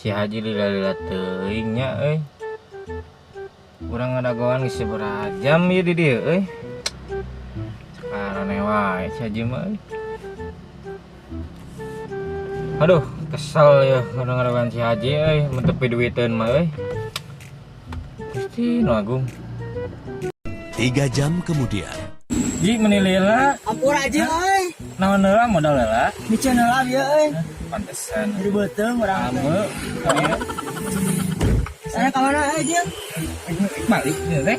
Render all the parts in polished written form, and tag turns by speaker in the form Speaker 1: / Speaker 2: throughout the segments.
Speaker 1: Si Haji lila-lila teuing nya euy. Urang ngadagoan geus sabaraha jam ieu di dieu euy. Sakarane wae si Haji mah euy. Aduh, kesel ya urang ngadagoan si Haji euy, mun teu piduiteun mah euy. Gusti nu agung.
Speaker 2: 3 jam kemudian.
Speaker 1: Ji meni lila,
Speaker 3: Ampura aja euy.
Speaker 1: Naon heula modal heula?
Speaker 3: Miceun heula ieu euy.
Speaker 1: Pantesan.
Speaker 3: Jadi beuteung urang teh.
Speaker 1: Ame, ieu.
Speaker 3: Saya ka mana euy, Jil?
Speaker 1: Balik ieu teh.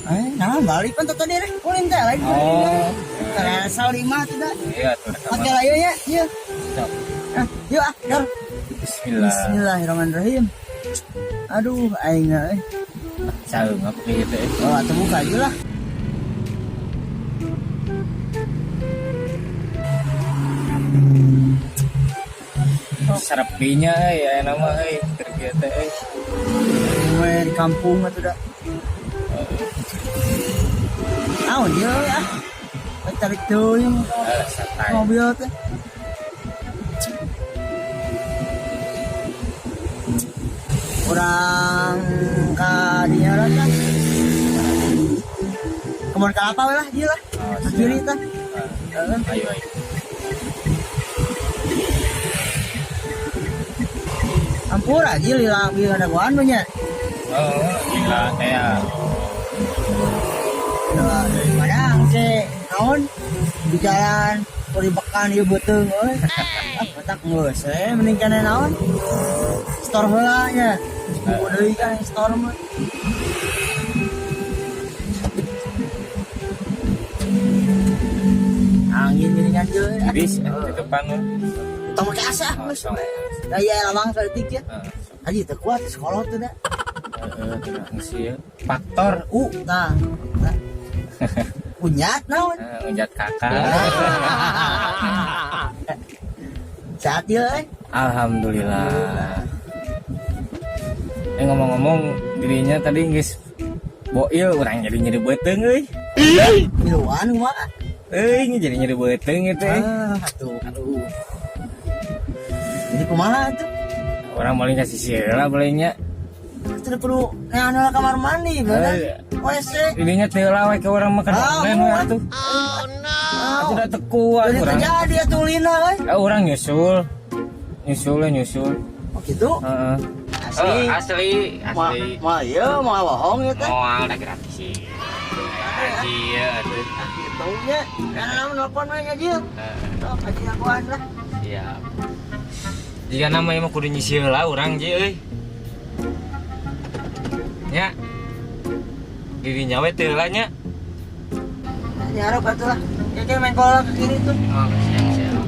Speaker 3: Eh, nah balik pan tadi rek ulin teh lain.
Speaker 1: Oh.
Speaker 3: Karena sal lima tuh dah.
Speaker 1: Iya tuh rekaman.
Speaker 3: Oke lah ieu nya, ieu.
Speaker 1: Sok.
Speaker 3: Ah, yuk ah, yor.
Speaker 1: Bismillah.
Speaker 3: Bismillahirrahmanirrahim. Aduh, aing euy.
Speaker 1: Saeung apa kieu teh?
Speaker 3: Oh, atuh buka aja lah.
Speaker 1: Serepinya euy aya nama euy keur kieu teh euy.
Speaker 3: We di kampung atuh dah. Naon ieu ah? Tarik teuing
Speaker 1: Santai.
Speaker 3: Mobil teh. Urang ka dinya lah kan. Kebon kelapa we lah dieu lah.
Speaker 1: Oh,
Speaker 3: Ke kiri teh.
Speaker 1: Heeh. Ayo ayo.
Speaker 3: Ampura aja lila lila dagoan mah nya.
Speaker 1: Oh, gila teh ya.
Speaker 3: Nah, dari Padang sih, naon di jalan puribekan ieu beuteung euy. Ah, batak geus we mending kana naon. Store heula nya. Geus buku deui kan store mah. Angin gini kan jeung.
Speaker 1: Bis di depan mah.
Speaker 3: Tong make AC ah
Speaker 1: Oh,
Speaker 3: geus.
Speaker 1: tong.
Speaker 3: Da ieu lawang saeutik ya.
Speaker 1: Heeh.
Speaker 3: Haji teu kuat sekolah tuh da.
Speaker 1: Heeh, tidak ngisi ya. Faktor U.
Speaker 3: Nah. Nah. Unyat naon?
Speaker 1: Unjat kakak.
Speaker 3: Sehat ieu euy.
Speaker 1: Alhamdulillah. Ngomong-ngomong dirinya tadi geus boil urang jadi nyeri beuteung euy.
Speaker 3: Miluan kumaha?
Speaker 1: Euy, ini jadi nyeri beuteung ieu teh.
Speaker 3: Ah, atuh.
Speaker 1: Aduh,
Speaker 3: Jadi kumaha tuh?
Speaker 1: Urang paling kasih heula palingnya.
Speaker 3: Tidak perlu neangan kamar mandi, bener. WC.
Speaker 1: Ininya teu heula we ke urang mah
Speaker 3: Ah,
Speaker 1: online we
Speaker 3: muat.
Speaker 1: atuh.
Speaker 3: Oh,
Speaker 1: Atuh da teu kuat
Speaker 3: Jadi
Speaker 1: urang.
Speaker 3: terjadi atuh lina euy.
Speaker 1: Urang nyusul. Nyusul we nyusul.
Speaker 3: Oh gitu.
Speaker 1: Heeh.
Speaker 3: Asli.
Speaker 1: Oh, asli, asli.
Speaker 3: Ma ieu moal bohong ieu teh.
Speaker 1: Moal da gratis sih. Haji ya atuh.
Speaker 3: Gitu nya. Karena naon nelpon we nya Jil.
Speaker 1: Heeh,
Speaker 3: Sok haji jagoan lah.
Speaker 1: siap. Jika nama emang kudu nyisi heula urang ji euy. Nya. Dirinya we teu heula nya.
Speaker 3: Nah, nyarup atuh lah. Ya kayak main bola ke kiri tuh.
Speaker 1: Oh, siap siap.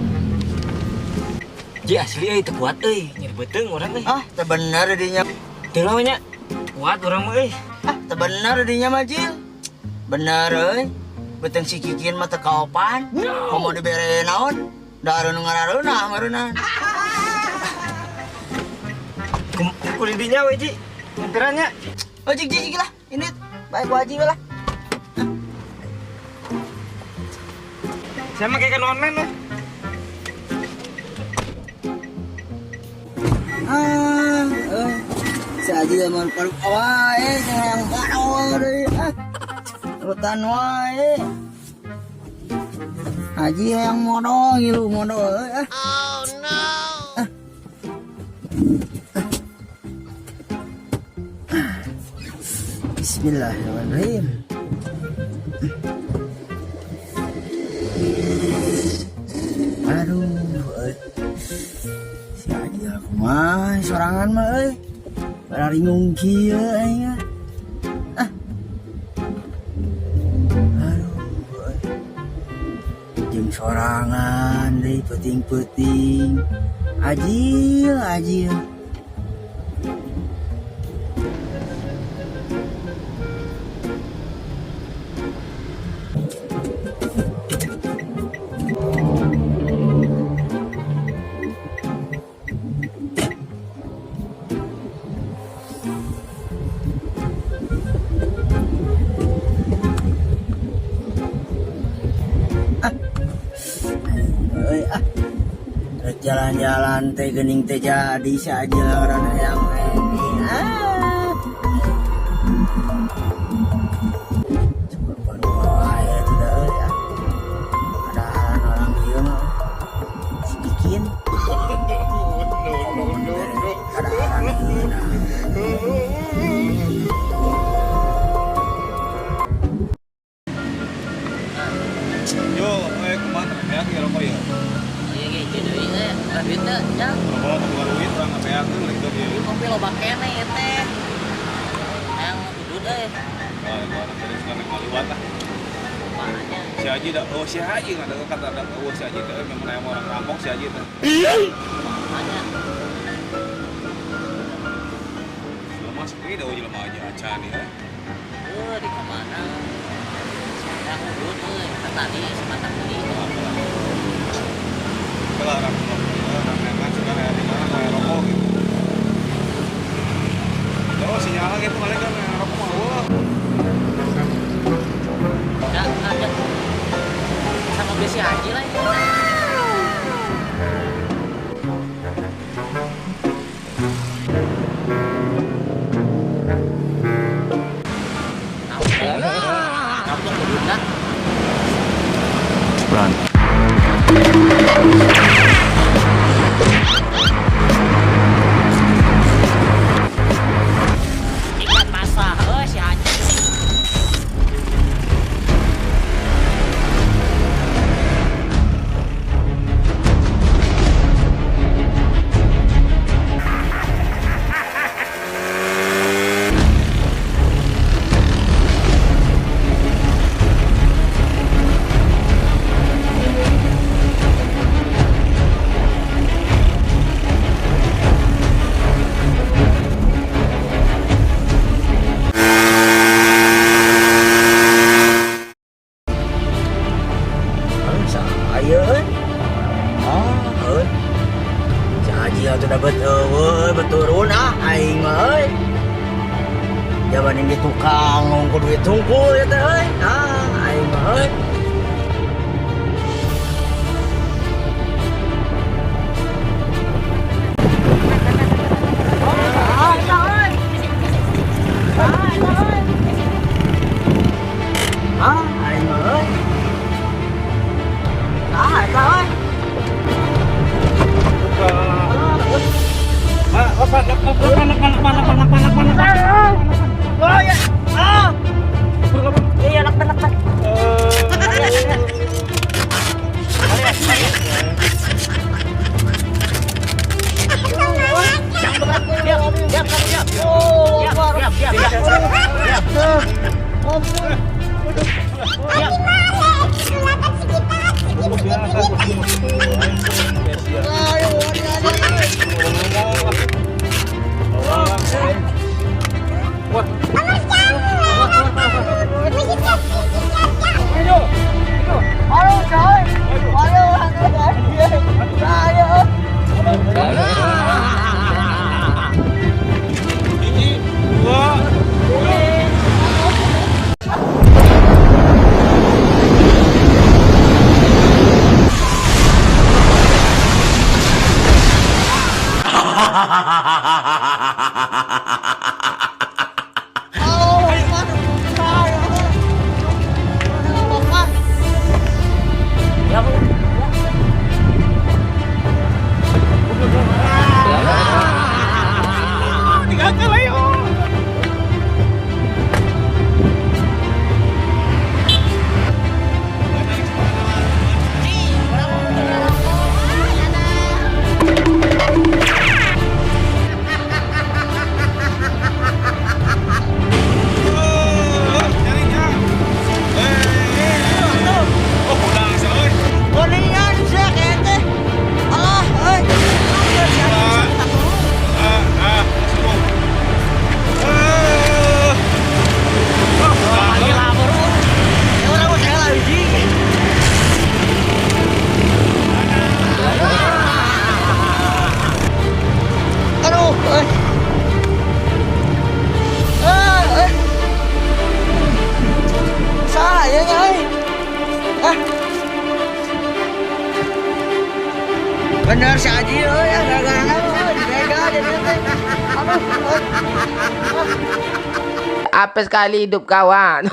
Speaker 1: Ji asli euy teu kuat euy, nyeri beuteung urang euy.
Speaker 3: Ah, teu bener dinya.
Speaker 1: Teu heula we nya. Kuat urang mah euy.
Speaker 3: Ah, teu bener dinya mah Jil. Bener euy. Beuteung si Kikin mah teu kaopan. Komo dibere naon? Da nu ngarareunah meureunah.
Speaker 1: Kudu dinya we ji. Nyempirannya.
Speaker 3: Oh, jig jig jig lah. Ini baik gua haji lah.
Speaker 1: Saya mah kayak kan online lah.
Speaker 3: Ah, euy. Si Haji zaman paru wae yang badol deui ah. Rutan wae. Haji yang modal ngilu modal euy ah. Oh no. Bismillahirrahmanirrahim. Aduh, euy. Si Haji kumaha sorangan mah euy. Bararingung kieu aing mah. Ah. Aduh, euy. Jeung sorangan deui peuting-peuting. Ajil, ajil. Ah. Euy, ah. Rek Jalan-jalan teh geuning teh jadi si Haji ngaran hayang ah. Cukup wae tidak euy ah. Ada orang ieu mah si bikin.
Speaker 4: No, no, no.
Speaker 3: Ada orang.
Speaker 4: Yo, kumaha beak ya rokok ya?
Speaker 5: Iya ge deui eh, boga duit teu, Jang?
Speaker 4: Rokok teu boga duit urang ngabeak tuh rek teu
Speaker 5: Ieu kopi loba keneh ieu teh. Hayang udud euy.
Speaker 4: Oh, gua tadi suka ngaliwat lah.
Speaker 5: Kumahanya?
Speaker 4: Si Haji dah, oh si Haji nggak ada kata ada, oh si Haji teh memang aya orang rampok si Haji teh.
Speaker 5: Kumahanya?
Speaker 4: Jelema sepi dah jelema aja acan ya.
Speaker 5: Heuh, di kamana? Hayang udud euy, kan tadi sematang deui.
Speaker 4: Kalau orang orang kan suka kayak di mana kayak rokok gitu. Oh, sinyalnya gitu kali kan rokok mah eueuh.
Speaker 5: Da, ada. Sama beli si Haji lah ini. Kampung udud dah.
Speaker 2: Run.
Speaker 5: Ikan basah, euy si Haji.
Speaker 3: Aduh, saya euy. Oh, euy. Si Haji atuh dapat eueuh beturun ah aing mah euy. Jaman ini tukang ngungkul duit tungkul ya teh euy. Ah, aing mah euy. Ah, aing mah euy. Ah, eta euy. Oh ya. Ah. Iya, lakban lakban.
Speaker 5: Diam, diam, kamu diam. Diam, diam, diam, diam. Diam. Diam.
Speaker 3: Aduh, coy. Aduh, aduh, aduh.
Speaker 4: Hiji, dua,
Speaker 5: Diam.
Speaker 4: Tinggalkan ayo. Oh, cari nya. Eh, oh, udah, euy.
Speaker 3: Bener si Haji euy ya gara-gara euy dibegal jadi teh. Aduh, euy.
Speaker 6: Apa sekali hidup kawan.